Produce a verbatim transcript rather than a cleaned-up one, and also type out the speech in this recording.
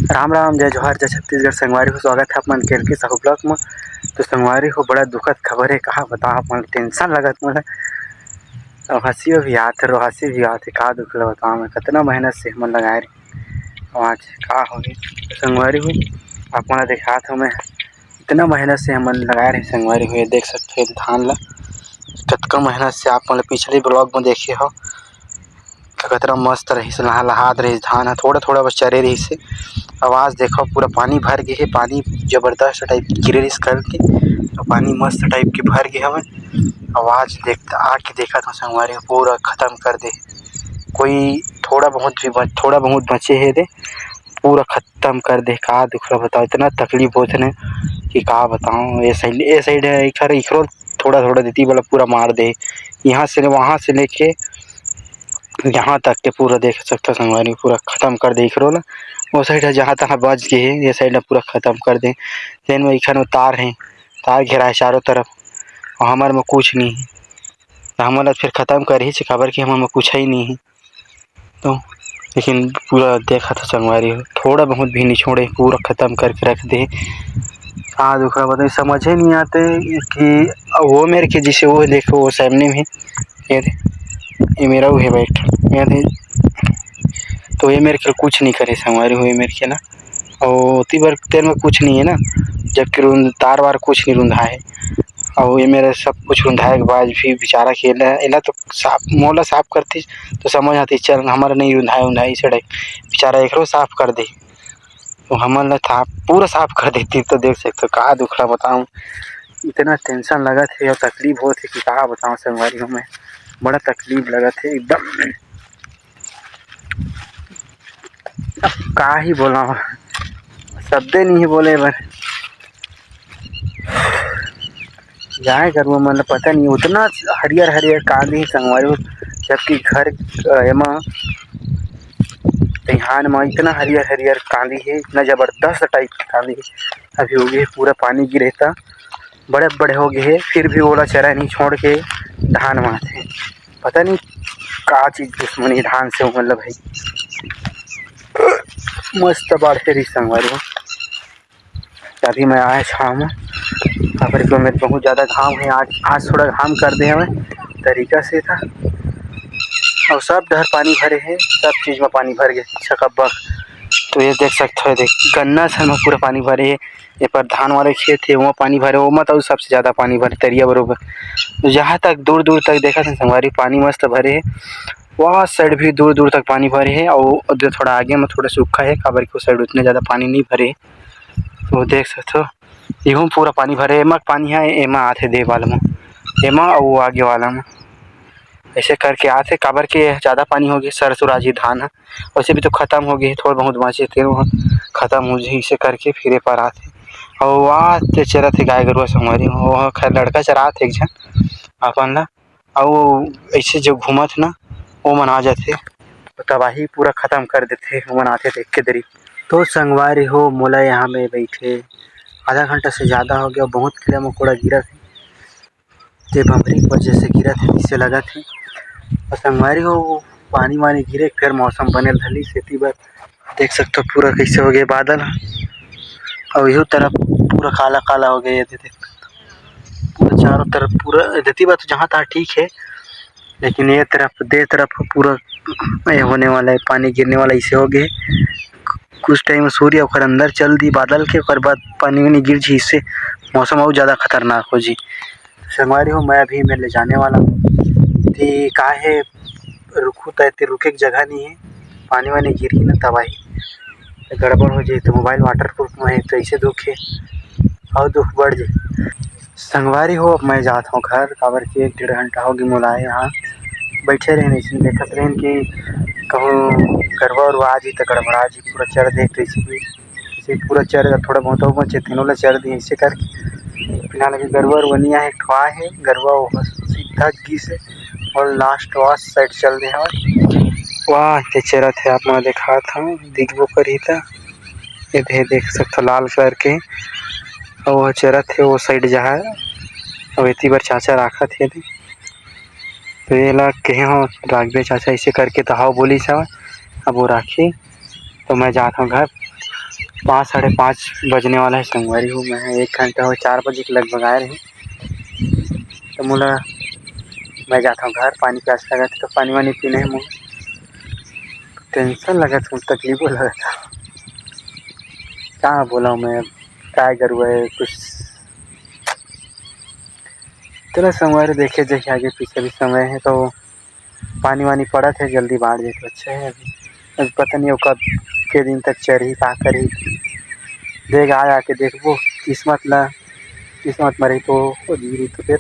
राम राम, जय जोहार, जय छत्तीसगढ़। संगवारी हो, स्वागत है आप मन के एल के साहू vlog में। तो संगवारी हो, बड़ा दुखद खबर है, कहा बताओ आप मन, tension लगत मोला। अब हंसी भी आत है, रो हंसी भी आत है, का दुख ला बताओ मैं, कितना मेहनत से हमन लगाए रहे। अब आज का होही? तो संगवारी हो, आप मन ला दिखात हूँ मैं, इतना मेहनत से हमन लगाए रहे संगवारी हो, ये देख सकते हो धान ला, कतका मेहनत से आप मन ला पिछले vlog में देखे हो, कतरा मस्त रहिस, लहा-, लहात रहिस धान ह, थोड़ा-थोड़ा बस चरे रहिस हे। आवाज देखो, पूरा पानी भर गे हे, पानी जबरदस्त type के गिरे रहिस कल के, अउ पानी मस्त type के भर गे हवय। आवाज देख, आके देखत हव संगवारी हो, पूरा खतम कर दे। कोई थोड़ा बहुत भी बच-, थोड़ा बहुत बचे हे दे, पूरा खतम कर दे। का दुख ल बताओ, इतना तकलीफ होत हे ना कि का बताओ। ये side, ये side है, इखर, इखरो थोड़ा-थोड़ा देती वाला पूरा मार दे, यहाँ से, वहाँ से लेके यहाँ तक के पूरा देख सकथव संगवारी, पूरा खतम कर दे इखरो ला। वो side ह जहाँ तहाँ बच गे हे, ये side ला पूरा खतम कर दे। तेन में इखर में तार हे, तार घेरा हे चारों तरफ, अउ हमर में कुछ नहीं हे, त हमन ला फिर खतम करही, काबर कि हमर में कुछ ही नहीं हे। तो लेकिन पूरा देखत हव संगवारी हो, थोड़ा बहुत भी नहीं छोड़े, पूरा खतम करके रख दे। का दुख ल बताई, समझे नहीं आते कि वो मेर के, जिसे वो देखो, वो सामने में, ये दे, ये मेरा वो है बैठ, ये दे, तो ये मेर के कुछ नहीं करे संगवारी हो, ये मेर के ना, अउ ओती बर तेन में कुछ नहीं है ना, जबकि रुंध-, तार वार कुछ नहीं रुंधा है, अउ ये मेरा सब कुछ रुंधाए के बाद भी बेचारा के एला, एला तो साफ, मोला साफ करती तो समझ आती, चल, हमारा नहीं रुंधाए उंधाए, इसे type बेचारा एकरो साफ कर दे, तो हमन ला था पूरा साफ कर देती। तो देख सकते हो, का दुख ला बताऊं, इतना tension लगत हे और तकलीफ होत हे कि का बताऊं संगवारी हो, मैं बड़ा तकलीफ लगत हे एकदम। अब का ही बोला, शब्दे नहीं है बोले बर। गाय गरुवा मन ल पता नहीं, उतना हरियर हरियर कांदी हे संगवारी हो, जबकि घर, अ, एमा तैहान म इतना हरियर हरियर कांदी हे, इतना जबरदस्त type के कांदी हे। अभी हो गे पूरा पानी गिरे त बड़े बड़े हो गे हे, फिर भी ओला चरा नहीं छोड़ के धान म आथे। पता नहीं का चीज दुश्मनी धान से, मतलब भाई मस्त बाढ़े रही संगवारी हो। अभी मैं आए छाव में, काबर कि मेरे बहुत ज़्यादा घाम है आज, आज थोड़ा घाम कर दे हमें तरीका से था। और सब डहर पानी भरे है, सब चीज में पानी भर गए छकब्बक। तो ये देख सकते हो, देख गन्ना सन में पूरा पानी भरे है। ये पर धान वाले खेत है, वहाँ पानी भरे, वो मत सबसे ज़्यादा पानी भरे तरिया बरोबर। तो जहाँ तक दूर दूर तक देखा था संगवारी, पानी मस्त भरे है। वहाँ side भी दूर दूर तक पानी भरे है और उधर थोड़ा आगे में थोड़ा सूखा है, काबर कि उस side उतने ज़्यादा पानी नहीं भरे है। तो देख सकते हो, इहू पूरा पानी भरे, एमा पानी है, एमा आथे दे वाला में, एमा अउ आगे वाला में, ऐसे करके आथे, काबर के ज़्यादा पानी हो गया, सरसों राजी धान है, वैसे भी तो खत्म हो गए, थोड़ा बहुत बाँचे थे, वो खत्म हो जाए, इसे करके फिर ए पार आथे। और वहाँ ते चरत है गाय गरुआ संगवारी, वो खैर लड़का चरात है एक झन अपन ला, अउ ऐसे जो घूमत ना, वो मन आ जाथे, तबाही पूरा खत्म कर देथे, वो मन आथे देख के दरी। तो संगवारी हो, मोला यहाँ में बैठे आधा घंटा से ज़्यादा हो गया, बहुत कीड़ा मकोड़ा गिरत हे, ते भमरी के वजह से गिरत हे, इससे लगत हे। और संगवारी हो, पानी वानी गिरे, फिर मौसम बने धली, सेती बर देख सकते हो पूरा कैसे हो गया बादल ह। और यहू तरफ पूरा काला काला हो गया, ये दे देख, पूरा चारों तरफ पूरा देती बात जहाँ तहाँ ठीक है, लेकिन ये तरफ, दे तरफ पूरा ये होने वाला है, पानी गिरने वाला इसे हो गया। कुछ टाइम सूर्य ओकर अंदर चल दी बादल के, ओकर बाद पानी वानी गिर जी, इससे मौसम और ज़्यादा खतरनाक हो जी। संगवारी हो, मैं अभी मेरे ले जाने वाला हूँ। ते का है, रुकू त ते रुके के जगह नहीं है, पानी वानी गिरही ना तबाही, गड़बड़ हो जाए। तो मोबाइल waterproof में है, तो ऐसे दुख है और दुख बढ़ जाए। संगवारी हो, अब मैं जात हूँ घर, काबर कि एक डेढ़ घंटा हो गई मोला आए यहाँ बैठे रहने से, देखत रहन कि कहूँ गरवा उरवा आ जी तो गड़बड़ा जी, पूरा चर देख तो इसी भी इसे पूरा चर, थोड़ा बहुत और बचे, तीनों ला चर दिए। इसे करके फिलहाल अभी गरुआ उरुआ नहीं आए, एक ठो आए है गरुआ, वो सीधा गिस है और last वास side चल दे हवय। वाह, ये चरत है, आप मन देखा था, दिखबो करी था। ये दे देख सकते हो लाल कलर के, और वो चरत है वो side जहाँ है। अब एती बर चाचा राखत है, तो ये ला कहे हो राखबे चाचा, इसे करके तो हाव बोली सा, अब वो राखी। तो मैं जात हूँ घर। पाँच, साढ़े पाँच बजने वाला है संगवारी हो। मैं एक घंटा हो, चार बजे के लगभग आए रहे, तो मोला, मैं जाता हूँ घर, पानी प्यास लगा था, तो पानी वानी पीना है मोला। टेंशन लगा था, तकलीफो लगा था, क्या बोला मैं, गाय गरु है कुछ। चलो संगवारी, देखे जाए आगे पीछे भी समय है, तो पानी वानी पड़त है, जल्दी बाढ़ जाए तो अच्छा है। अभी, अभी पता नहीं वो कब के दिन तक चरही, का करही। देख, आ आके देखबो किस्मत ला, किस्मत में रही तो, वो जीरी तो फिर